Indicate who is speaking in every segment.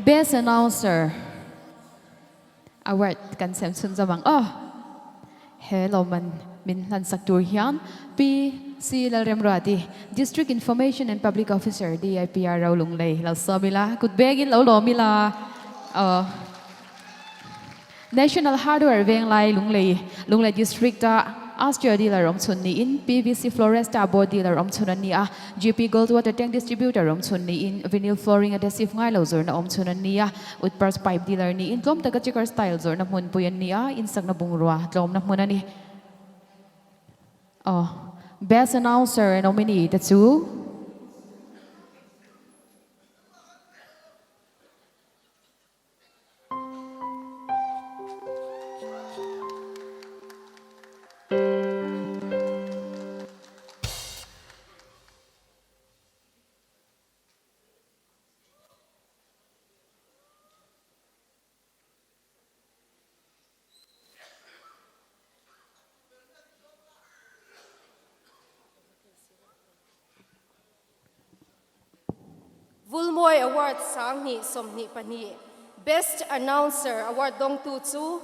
Speaker 1: Best Announcer Award kan sem chhunzawm ang aw. He lawmman min hlansak tur hian Pi C Lalremruati, District Information and Public Officer, DIPR Rolunglei lo sawm ila, kut bengin lo lawm ila aw. National Hardware Venglai Lunglei, Lunglei District-a Austria dealer awm chhun niin PVC Floresta board dealer awm chhun an ni a, GP Gold Water Tank Distributor awm chhun niin Vinyl Flooring Adhesive ngai lo zawrhna awm chhun an ni a, Utpars Pipe dealer niin tlawm taka Checker Style zawrhna hmunpui an ni a, insakna bungrua tlawmna hmun a ni. Aw, Best Announcer nominee te chu.
Speaker 2: Vulmawi Award 2022 Best Announcer Award dawngtu chu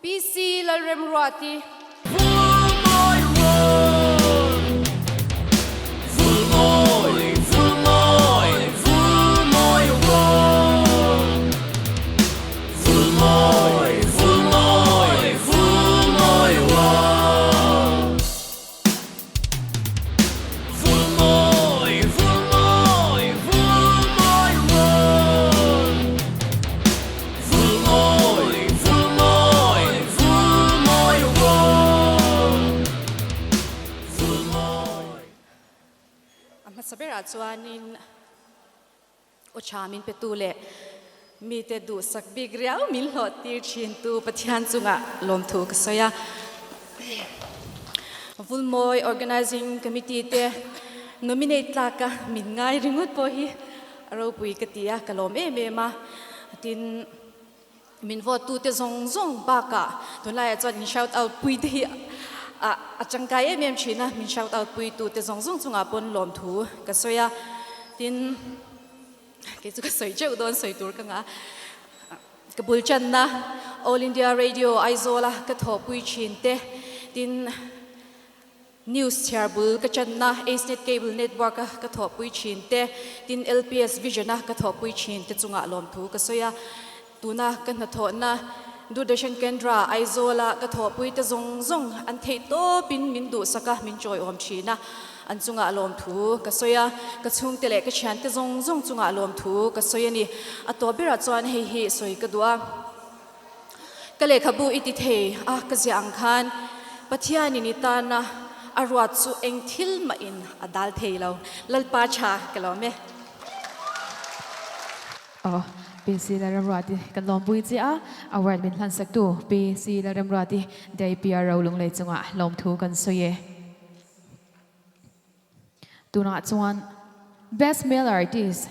Speaker 2: PC Lalremruati. Vulmawi
Speaker 3: Award Vulmawi Vulmawi Vulmawi Award Vulmawi Vulmawi Vulmawi Award Vulmawi Vulmawi Vulmawi Award Vulmawi Vulmawi Vulmawi Award Vulmawi.
Speaker 4: A hmasa berah chuanin aw tha min petu leh mite duhsak bik riau min hlawh tir thintu Pathian chungah lawmthu ka sawi a. Vulmawi Organising Committee te nominate tlaka min ngai ringawt pawh hi a ropui ka ti a, ka lawm em em a. Tin, min vote tute zawng zawng bakah tunlaiah chuan in shout out pui te hi a tangkai em em thin a, min shout out pui tute zawng zawng chungah pawn lawmthu ka sawi a. Tin, Kei chu ka sawi teuh dawn sawi tur ka ngah. Ka bul channa All India Radio Aizawl a ka thawhpui thin te, tin news chhiar bul ka channa Acenet Cable Network a ka thawhpui thin te, tin LPS Vision a ka thawhpui thin te chungah lawmthu ka sawi a. Tuna ka hnathawhna Doordarshan Kendra Aizawl a ka thawhpui te zawng zawng an theih tawpin min duhsak a, min chawiawm thin a, an chungah lawmthu ka sawi a, ka chhungte leh ka thiante zawng zawng chungah lawmthu ka sawi a ni. A tawp berah chuan hei hi sawi ka duh a, ka lehkhabu i ti thei a, ka ziah ang khan Pathianin i tana a ruat chu eng thil mahin a dal thei lo. Lalpa tha ka lawm e.
Speaker 1: Aw, PC Lalramruati kan lawmpui che a, award min hlansak tu PC Lalramruati Day PRO Lunglei chungah lawmthu kan sawi e. Tunah chuan Best Male Artist.